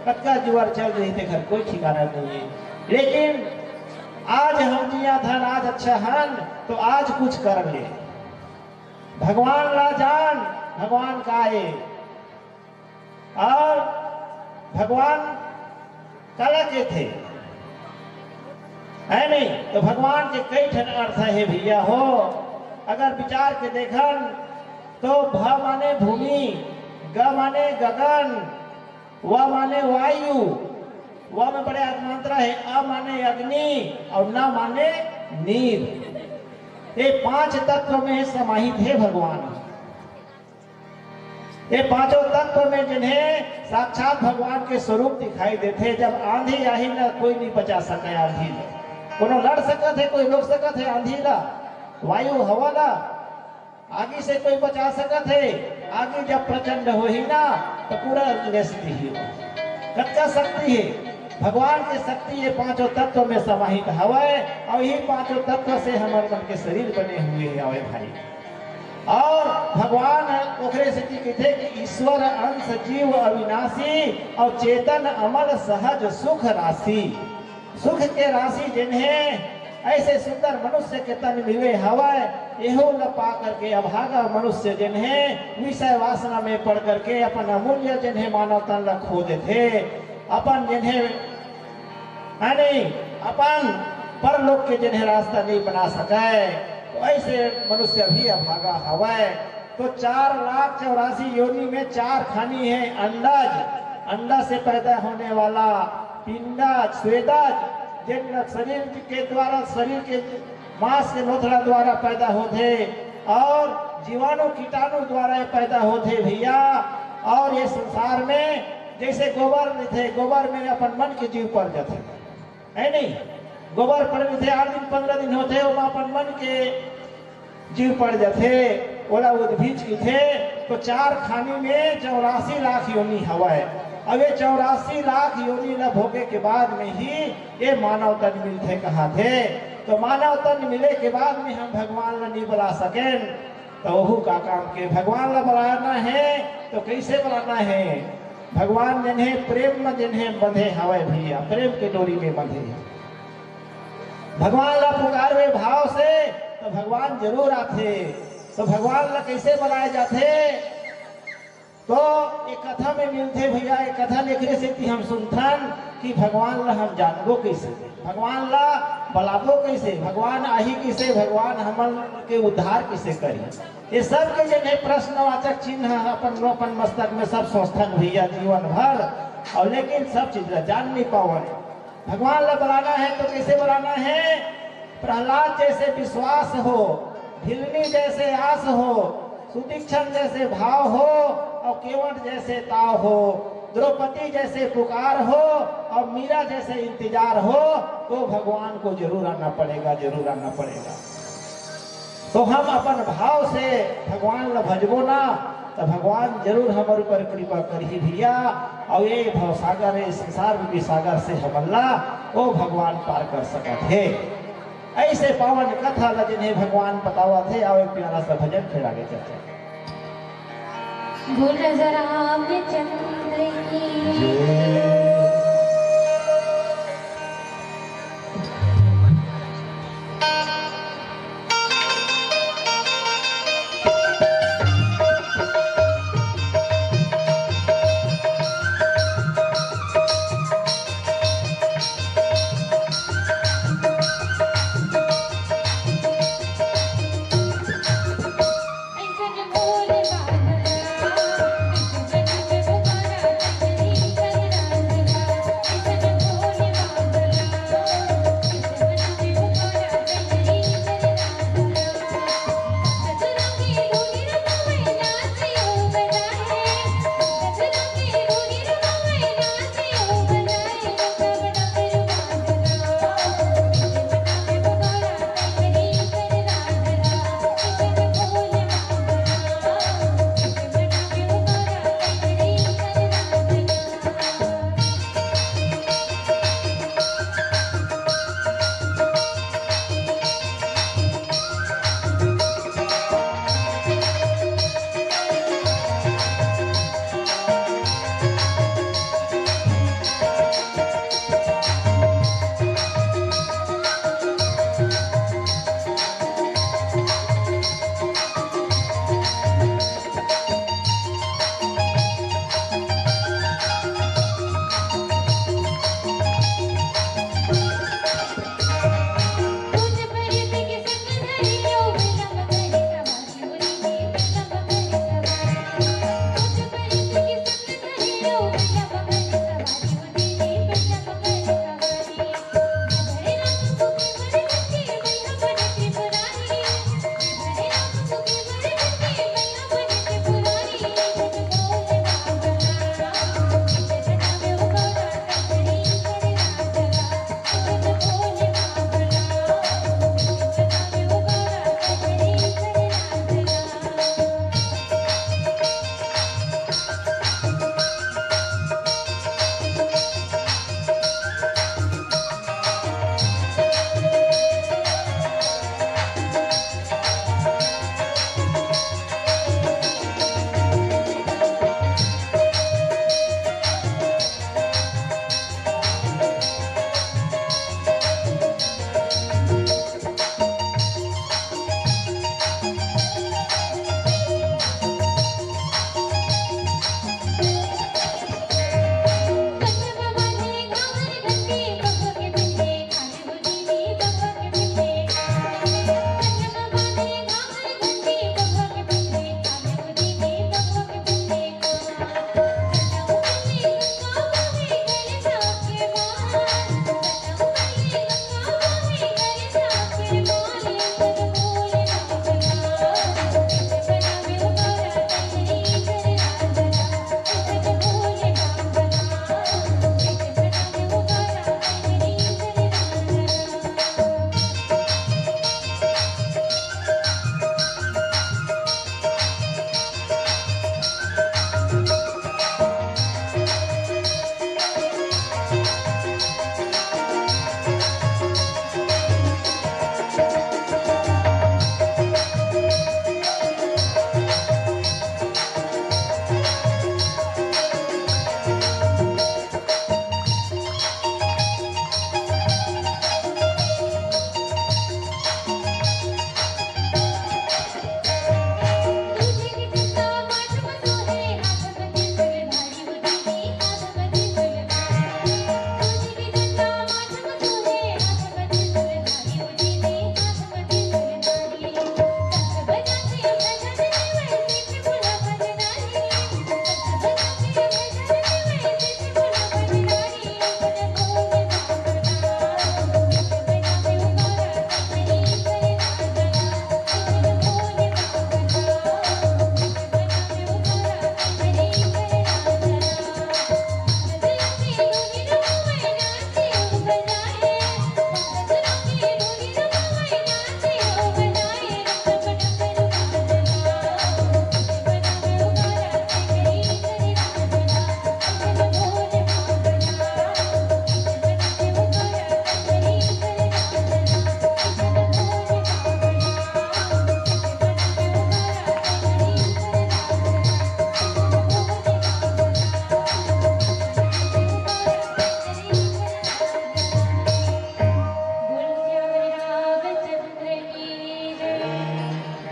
कतका जुआर चल रही थे घर, कोई ठिकाना नहीं है। लेकिन आज हम जिया धन, आज अच्छा हन, तो आज कुछ कर ले। भगवान ला जान, भगवान का ए, और भगवान काला के थे, है नहीं? तो भगवान के कई ठन अर्थ है भैया हो। अगर विचार के देखन, तो भ माने भूमि, ग माने गगन, व माने वायु, व में बड़े अग्मांतरा है, अ माने अग्नि और न माने नीर। ये पांच तत्व में समाहित है भगवान। ये पांचों तत्व में जिन्हें साक्षात भगवान के स्वरूप दिखाई देते, जब आंधी आही ना, कोई नहीं बचा सके आंधी ला। कोनो लड़ सकत है, कोई रोक सकत है आंधी ला, वायु हवा ला? आगी से कोई बचा सकत है? आगी जब प्रचंड होही ना, तो पूरा नष्ट ही हो। कतका शक्ति है भगवान की शक्ति, ये पांचों तत्व में समाहित हवय, और यही पांचों तत्व से हमर मन के शरीर बने हुए हवय भाई। और भगवान ओकरे सेती कहिथे कि ईश्वर अंश जीव अविनाशी, और चेतन अमल सहज सुख राशि। सुख के राशि जिन्हें ऐसे सुंदर मनुष्य के तन मिले हवय, एहू ल पा करके अभागा मनुष्य जिन्हें विषय वासना में पड़ करके अपन अमूल्य जिन्हें मानव तन ल खो देथे, अपन जिन्हें, यानी अपन परलोक के जिन्हें रास्ता नहीं बना सके, तो ऐसे मनुष्य भी अभागा हवय। तो चार लाख चौरासी योनि में चार खानी है। अंडज, अंडा से पैदा होने वाला, पिंडज, स्वेदज, जिन शरीर के द्वारा, शरीर के मांस के लोथड़ा द्वारा पैदा होथे, और जीवाणु कीटाणु द्वारा ये पैदा होथे भैया। और ये संसार में जैसे गोबर रहिथे, गोबर में अपन मन के जीव पड़ जाथे, है नहीं? गोबर पड़ रहिथे, आठ दिन पंद्रह दिन होथे, ओमा अपन मन के जीव पड़ जाथे, ओला उद्भिज कहिथे। तो चार खानी में चौरासी लाख योनि हवय। अब ये चौरासी लाख योनि ला भोगे के बाद में ही ये मानव तन मिलथे कहाथे। तो मानव तन मिले के बाद में हम भगवान ला नहीं बुला सकेन, तो ओहू का काम के? भगवान ला बुलाना है तो कैसे बुलाना है? भगवान जिन्हें प्रेम में जिन्हें बंधे हवय भैया, प्रेम के डोरी में बंधे हैं। भगवान ला पुकारवे भाव से, तो भगवान जरूर आथे। तो भगवान ला कैसे बुलाए जाथे? तो एक कथा में मिलथे भैया, एक कथा लेखरे से कि हम सुनथन कि भगवान ला हम जानबो कैसे, भगवान ला बुलाबो कैसे, भगवान आही कैसे, भगवान हमन के उद्धार कैसे करी। ये सब के जिन्हें प्रश्नवाचक चिन्ह अपन अपन मस्तक में सब सोचथन भैया जीवन भर, और लेकिन सब चीज ला जान नहीं पावन। भगवान ला बुलाना है तो कैसे बुलाना है? प्रहलाद जैसे विश्वास हो, ढिलनी जैसे आस हो, सुतीक्षण जैसे भाव हो, और केवट जैसे ताव हो, द्रौपदी जैसे पुकार हो, और मीरा जैसे इंतजार हो, तो भगवान को जरूर आना पड़ेगा, जरूर आना पड़ेगा। तो हम अपन भाव से भगवान ला भजबो ना, तो भगवान जरूर हमर ऊपर कृपा करही भैया। और ये भव सागर, ये संसार रूपी सागर से हमन ला वो भगवान पार कर सकत हे। ऐसे पावन कथा ला जिन्हें भगवान बतावत हे, आओ एक प्यारा सा भजन, फिर आगे चर्चा। बोल राजा रामचंद्र की।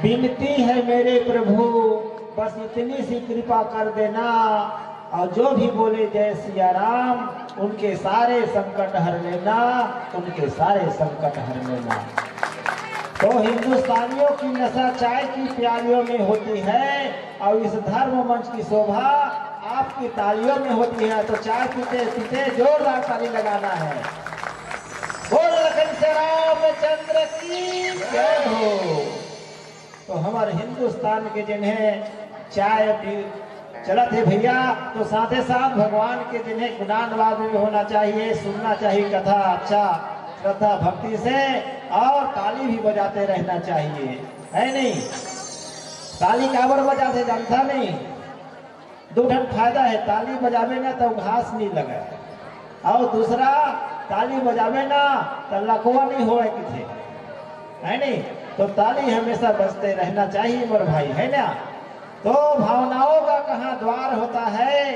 विनती है मेरे प्रभु, बस इतनी सी कृपा कर देना, और जो भी बोले जय सिया राम, उनके सारे संकट हर लेना, उनके सारे संकट हर लेना। तो हिंदुस्तानियों की नशा चाय की प्यालियों में होती है, और इस धर्म मंच की शोभा आपकी तालियों में होती है। तो चाय पीते पीते जोरदार ताली लगाना है। बोल लखन से रामचंद्र की जय हो। तो हमर हिंदुस्तान के जिन्हें चाय भी चलत हे भैया, तो साथे साथ भगवान के जिन्हें गुणानुवाद भी होना चाहिए, सुनना चाहिए कथा, अच्छा श्रद्धा भक्ति से, और ताली भी बजाते रहना चाहिए, है नहीं? ताली काबर बजाते जानता नहीं? दो ठन फायदा है, ताली बजावे ना तो घास नहीं लगे, और दूसरा ताली बजावे ना तो लकवा नहीं होए किथे, है नहीं? तो ताली हमेशा बजते रहना चाहिए मोर भाई, है ना? तो भावनाओं का कहाँ द्वार होता है,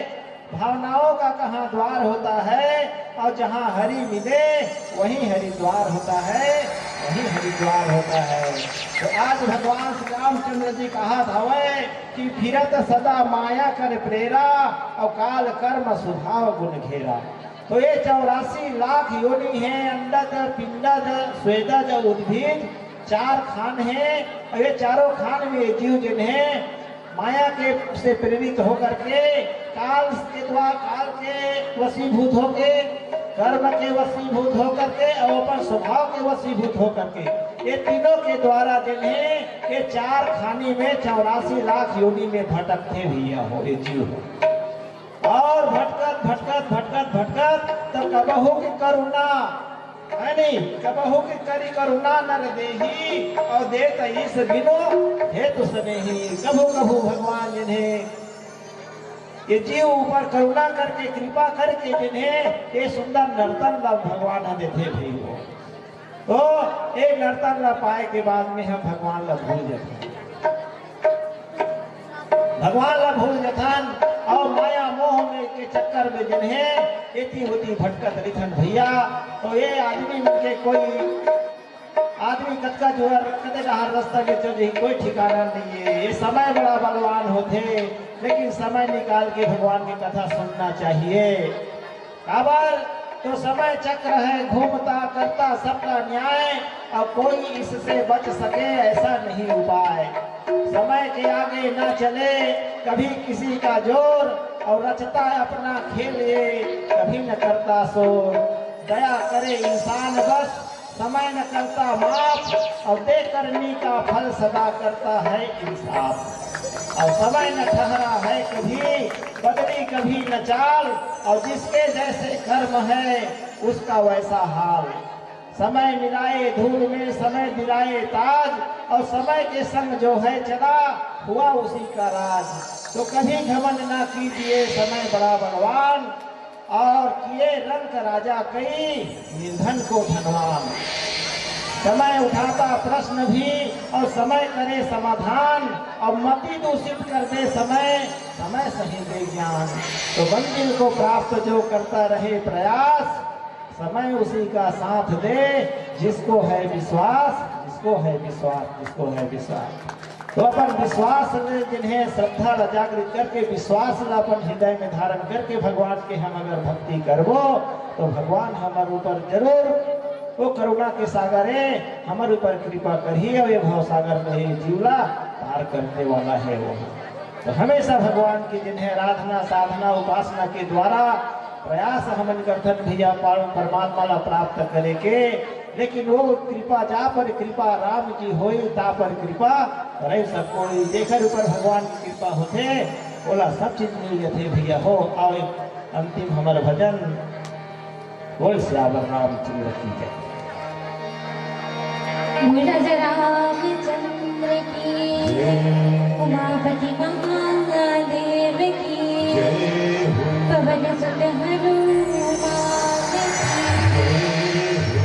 भावनाओं का कहाँ द्वार होता है, और जहाँ हरि मिले वहीं हरिद्वार होता है, वहीं हरिद्वार होता है। तो आज भगवान श्री रामचंद्र जी कहा था वह कि फिरत सदा माया कर प्रेरा, और काल कर्म स्वभाव गुण घेरा। तो ये चौरासी लाख योनि है, अंडज, पिंडज, स्वेदज, उद्भिज, चार खान है। और ये चारों खान में जीव जिन्हें माया के से प्रेरित होकर के, काल के द्वारा, काल के वशीभूत होके, कर्म के वशीभूत होकर के और अपन स्वभाव के वशीभूत होकर के, ये तीनों के द्वारा जिन्हें ये चार खानी में चौरासी लाख योनि में भटकते भैया हो, ये जीव हो। और भटकत भटकत भटकत भटकत तो कबहू की करुणा, है नहीं, कबहू की करी करुणा नर देही, और देत ईस बिनु हेतु सनेही। कभू कभू भगवान जिन्हें ये जीव ऊपर करुणा करके, कृपा करके जिन्हें ये सुंदर नर्तन ला भगवान ह देथे भई हो। तो ये नर्तन ला पाए के बाद में हम भगवान ला भूल जाते हैं। भगवान ला भूल जथन और माया मोह में के चक्कर में जिन्हें एती ओती भटकत रिथन भैया। तो ये आदमी मन के कोई आदमी कतका जुआर कते डहार रास्ता में चल जाही, कोई ठिकाना नहीं है। ये समय बड़ा बलवान होथे, लेकिन समय निकाल के भगवान की कथा सुनना चाहिए। काबर तो समय चक्र है घूमता करता सबका न्याय, और कोई इससे बच सके ऐसा नहीं उपाय। समय के आगे ना चले कभी किसी का जोर, और रचता है अपना खेल ये कभी न करता शोर। दया करे इंसान बस समय न करता माफ, और दे करनी का फल सदा करता है इंसाफ। और समय न ठहरा है कभी, बदली कभी न चाल, और जिसके जैसे कर्म है उसका वैसा हाल। समय मिलाए धूल में समय दिलाए ताज, और समय के संग जो है चला हुआ उसी का राज। तो कभी घमंड ना कीजिए समय बड़ा बलवान, और किए रंक राजा कई निर्धन को धनवान। समय उठाता प्रश्न भी और समय करे समाधान, और मति दूषित कर दे समय, समय सही दे ज्ञान। तो मंजिल को प्राप्त जो करता रहे प्रयास, समय उसी का साथ दे, जिसको है विश्वास, जिसको है विश्वास, जिसको है विश्वास। तो अपन विश्वास ले जिन्हें श्रद्धा ला जागृत करके विश्वास ला अपन हृदय में धारण करके भगवान के हम अगर भक्ति करबो, तो भगवान हमर ऊपर जरूर वो करुणा के सागर है, हमर ऊपर कृपा करही और ये भव सागर में ही जीवला पार करने वाला है वो। तो हमेशा भगवान की जिन्हें आराधना, साधना, उपासना के द्वारा प्रयास हमन करथन भैया, पर-, परमात्मा ला प्राप्त करे के, लेकिन वो कृपा जा पर कृपा राम की होई, ता पर कृपा करे सब कोई। जेकर ऊपर भगवान की कृपा होथे, ओला सब चीज मिल जथे भैया हो। आओ एक अंतिम हमर भजन, बोल सियावर रामचंद्र की जय। बोल राजा रामचंद्र की, जय। उमापति महादेव की, जय हो। पवन सुत हनुमान की, जय हो।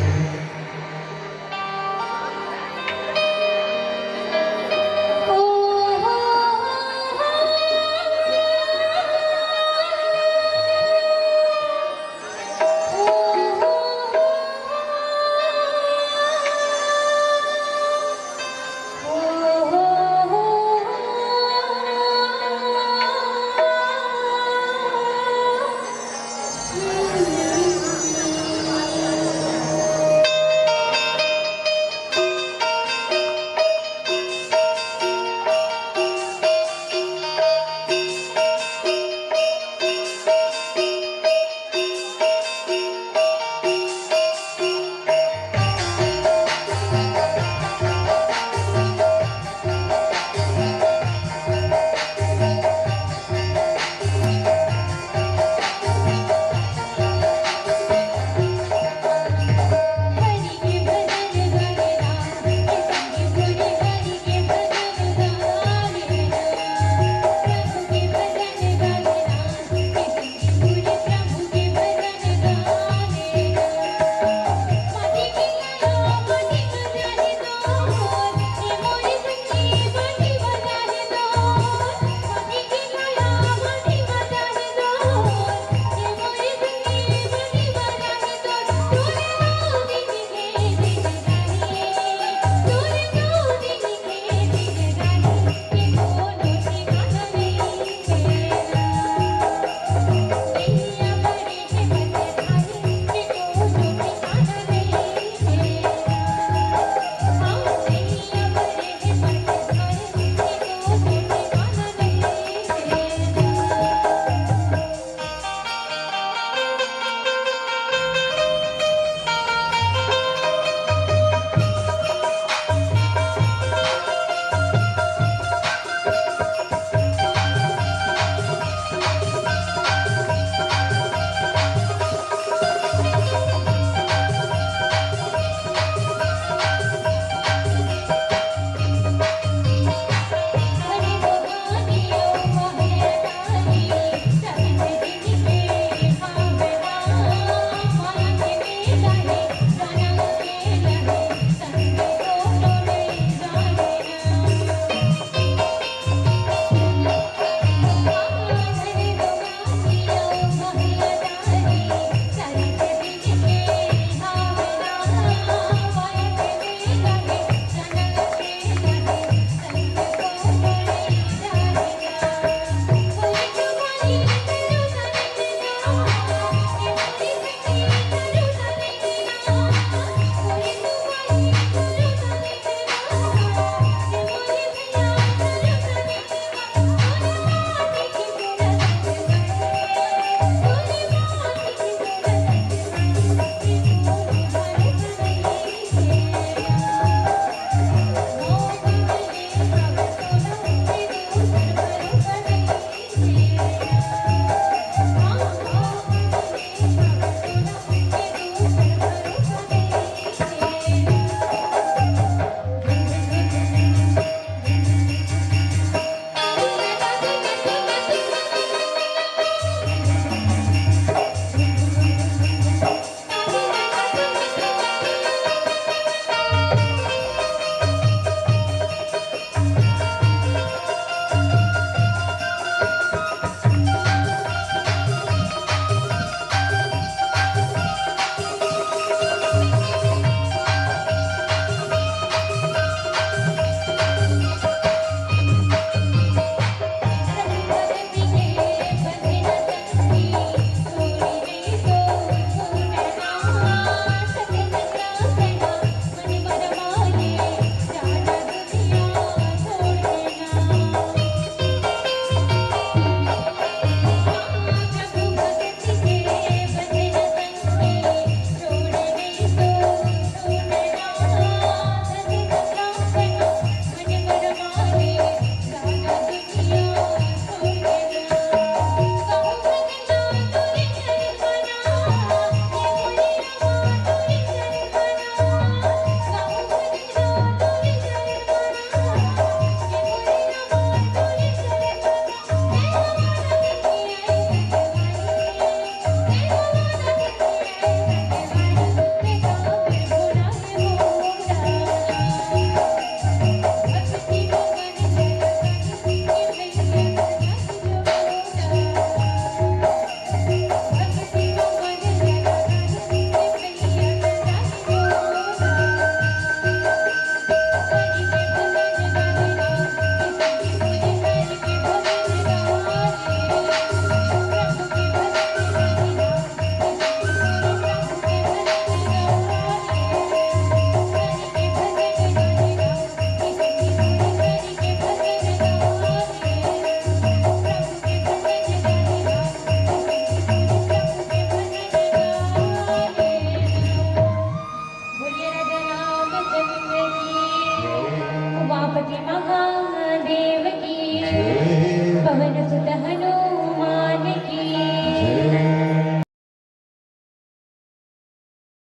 होइन सुत होइन